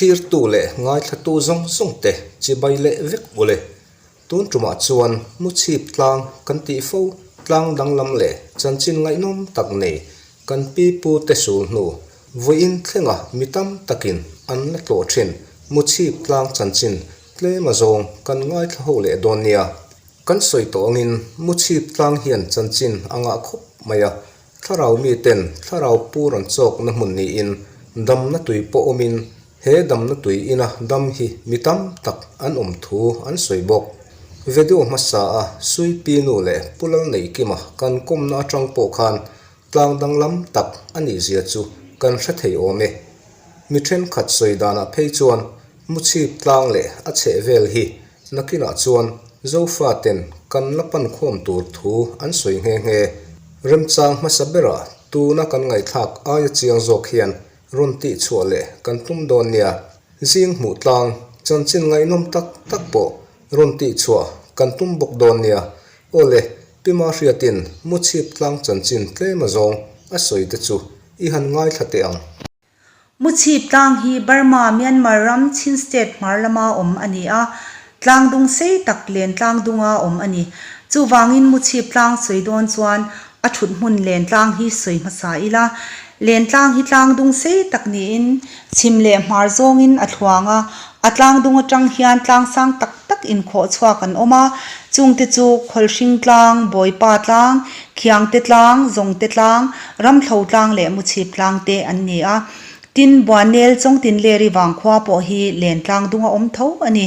Thlirtu leh ngaithlatu zawng zawng te chibai leh vek ule. Tun tumah chuan Muchhip tlang kan tih fo tlang danglam leh chanchin ngaihnawm tak nei kan pi pu te sul hnu vawiin thlenga mi tam takin an la tlawh thin Muchhip tlang chanchin tlem a zawng kan ngaithla ho leh dawn nia. Kan sawi tawh angin Muchhip tlang hian chanchin a ngah khawp mai a, thlarau miten thlarau pu rawn chawkna hmun niin damna tui pawh awmin He damna tui ina dam hi mi tam tak an awm thu an sawi bawk. Video hmasa a Suipi nu leh Pu Lalneihkima kan kawmna atang pawh khan tlang danglam tak a nih zia chu kan hre thei awm e. Mi thenkhat sawi danah phei chuan Muchhip tlang leh a chheh vel hi nakinah chuan Zofaten kan la pan khawm tur thu an sawi nghe nghe. Remchang hmasa berah tuna kan ngaihthlak aia chiang zawk hian Rawn tih chhuah leh kan tum dawn nia. Zing hmuh tlang, chanchin ngaihnawm tak tak pawh rawn tih chhuah kan tum bawk dawn nia. Aw le, Pi Mahriatin Muchhip tlang chanchin tlem a zawng a sawi te chu i han ngaithla teh ang. Muchhip tlang hi Burma, Myanmar ram Chin State hmar lama awm a ni a, tlang dung sei tak len tlang dunga awm a ni. Chuvangin Muchhip tlang sawi dawn chuan A thut hmun Lentlang hi sawi hmasa ila, Lentlang hi tlang dung sei tak niin chhim leh hmar zawngin a thluang a, a tlang dung atang hian tlang sang tak tak inkhawh chhuak an awm a, chungte chu Khawlhring tlang, Bawipa tlang, Khiangte tlang, Zawngte tlang, Ramthlo tlang leh Muchhip tlang te an ni a. Tin, Buanel Chawngtinleri vangkhua pawh hi Lentlang dunga awm tho a ni.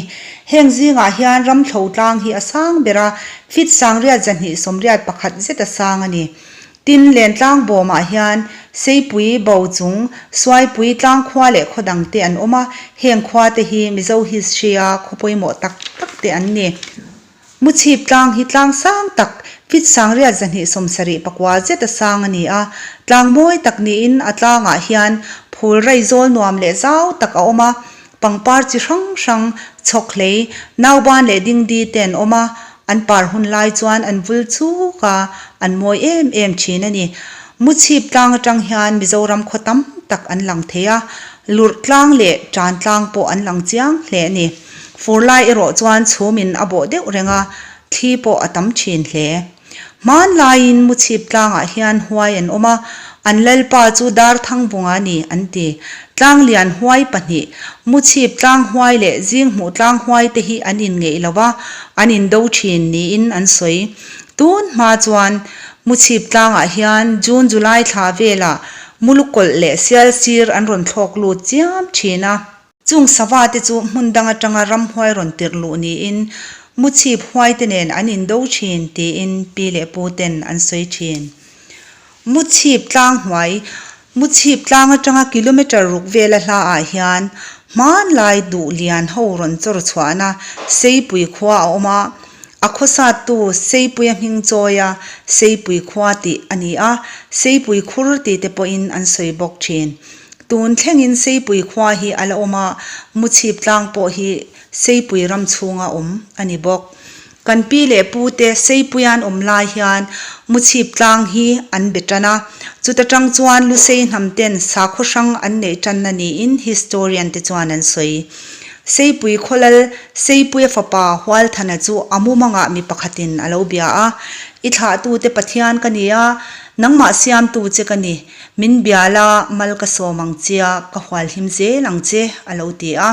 Heng zingah hian Ramthlo tlang hi a sang ber a, feet sangriat 281 zet a sang a ni. Tin, Lentlang bawmah hian Seipui, Bochung, Suaipui, Tlangkhua leh khaw dangte an awm a, heng khuate hi Mizo history-a khaw pawimawh tak tak te an ni. Muchhip tlang hi tlang sang tak, feet sangriat 274 zet a sang a ni a. Tlang mawi tak niin a tlangah hian phul rei zawl nuam leh zau tak a awm a, pangpar chi hrang hrang, chhawk hlei, nauban leh dingdi te an awm a, an par hun lai chuan an vul chuk a, an mawi em em thin a ni. Muchhip tlang atang hian Mizoram khaw tam tak an lang thei a, lurh tlang leh tan tlang pawh an lang chiang hle a ni. Fur lai erawh chuan chhumin a bawh deuh reng a, thli pawh a tam thin hle. Hmanlaiin Muchhip tlangah hian huai an awm a, an lalpa chu Darthangbunga a ni an ti. Tlanglian huai pahnih, Muchhip tlang huai leh Zinghmuh tlang huai te hi an inngeih lo va, an indo thin niin an sawi. Tun hma chuan Muchhip tlangah hian June July thla velah Mulukawlh leh Sialsir an rawn thlawk lut chiam thin a. Chung sava te chu hmun dang atanga ramhuai rawn tirh luh niin Muchhip huai te nen an indo thin tiin pi leh pu ten an sawi thin. Muchhip tlang hnuai, Muchhip tlang atanga kilometre ruk vela hla ah hian hmanlai duh lian ho rawn chawr chhuahna Seipui khua a awm a, a khawsattu Seipuia hming chawia Seipui khua tih a ni a, Seipui khur tih te pawhin an sawi bawk thin. Tun thlengin Seipui khua hi a la awm a, Muchhip tlang pawh hi Seipui ram chhunga awm a ni bawk. Kan pi leh pu te Seipuian awm lai hian Muchhip tlang hi an be tan a, chuta tang chuan Lusei hnam ten sakhaw hrang an neih tanna niin historian te chuan an sawi. Seipui khawlal Seipuia fapa Hualthana chu a mumangah mi pakhatin a lo bia a, I thlahtute Pathian ka ni a, nangmah siamtu che ka ni. Min bia la, mal ka sawm ang che a, ka hual him zel ang che, a lo ti a.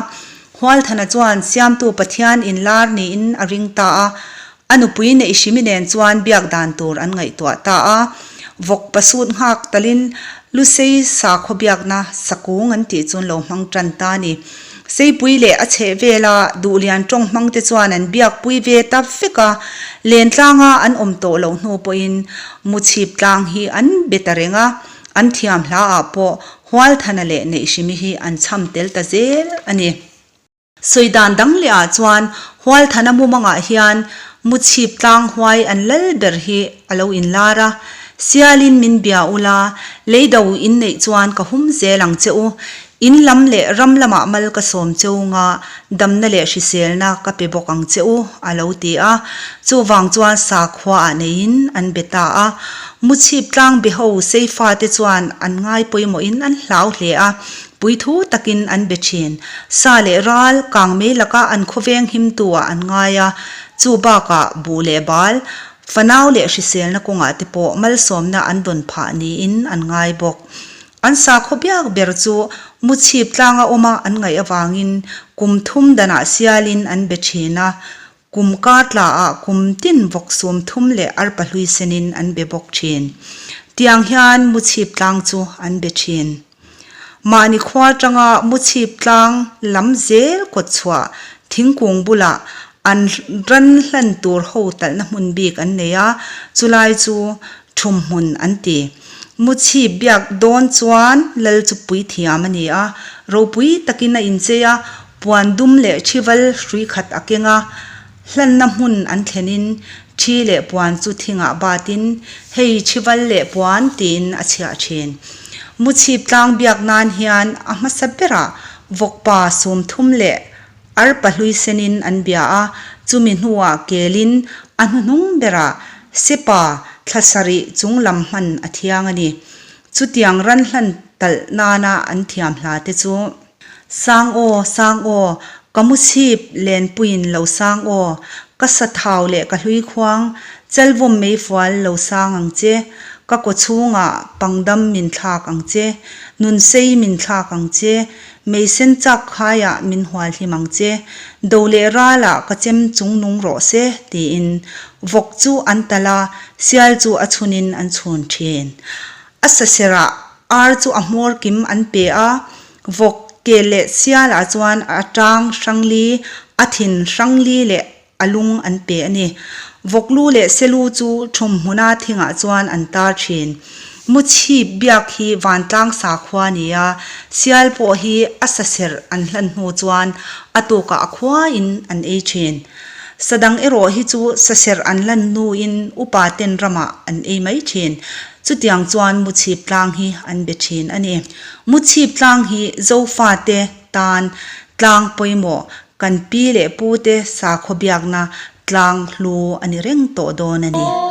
Hualthana chuan Siamtu Pathian inlar niin a ring ta a, a nupui neih hrimi nen chuan biak dan tur an ngaihtuah ta a. Vawk pasut nghak talin Lusei sakhaw biakna sakung an tih chu an lo hmang tan ta a ni. Seipui leh a chheh vela Duhlian tawng hmangte chuan an biakpui ve ta vek a, Lentlanga an awm tawh loh hnu pawhin Muchhip tlang hi an be ta reng a, an thiam hlaah pawh Hualthana leh Neihhrimi hi an chham tel ta zel a ni. Sawi dan dang leh ah chuan Hualthana mumangah hian Muchhip tlang huai an lal ber hi a lo inlar a, Sialin min bia ula, leido in neih chuan ka hum zel ang che u. In lam leh ram lamah mal ka sawm cheu nga, damna leh hriselna ka pe bawk ang che u, a lo ti a. Chuvang chuan sakhuaah neiin an be ta a. Muchhip tlang be ho Seifa te chuan an ngai pawimawhin an hlau hle a, puithu takin an be thin. Sa leh ral kang mei laka an khawveng himtu-ah an ngai a, chu bakah buh leh bal, fanau leh hriselna kawngah te pawh malsawmna an dawn phah niin an ngai bawk. An sakhaw biak ber chu Muchhip tlanga awma an ngaih avangin kum thum danah sialin an be thin a, kum kar tlaah kum tin vawk sum thum leh arpa hlui senin an be bawk thin. Tiang hian Muchhip tlang chu an be thin. Mahni khua atanga Muchhip tlang lam zel kawt chhuah thingkung bulah an ran hlan tur ho talhna hmun bik an nei a, chulai chu Thumhmun an ti. Muchhip biak dawn chuan lal chu puithiam a ni a, ropui takin a inchei a, puan dum leh thival hrui khat a keng a, hlanna hmun an thlenin thi leh puan chu thingah batin hei thival leh puan tiin a chhiah thin. Muchhip tlang biak nan hian a hmasa berah vawkpa sumthum leh Arpa hlui senin an bia a, chumi hnuah kelin a hnuhnung berah Sepa thla sarih chung lam hman a thiang a ni. Chutiang ran hlan talh nana an thiam hla te chu, Sang aw, sang aw, ka mu chhip lenpuiin lo sang aw, ka sathau leh ka hlui khuang, chalvawm meifual lo sang ang che, ka kawchhungah pangdam min thlak ang che, nunsei min thlak ang che, Mei sen chak khaiah min hual hlim ang che, do leh ralah ka chem chung nung rawh se, tiin vawk chu an talh a, sial chu a chhunin an chhun thin. A saserah ar chu a hmawr kim an pe a, vawk ke leh sialah chuan a tang hrangli, a thin hrangli leh a lung an pe a ni. Vawklu leh selu chu thum hmuna thingah chuan an tar thin. Muchhip biak hi vantlang sakhua a ni a, sial pawh hi a sa serh an hlan hnu chuan a tukah a khuain an ei thin. Sa dang erawh hi chu sa serh an hlan hnuin upa ten ramah an ei mai thin. Chutiang chuan Muchhip tlang hi an be thin a ni. Muchhip tlang hi Zofate tan tlang pawimawh Kan pi leh pu te sakhaw biakna tlang hlu a ni reng tawh dawn a ni.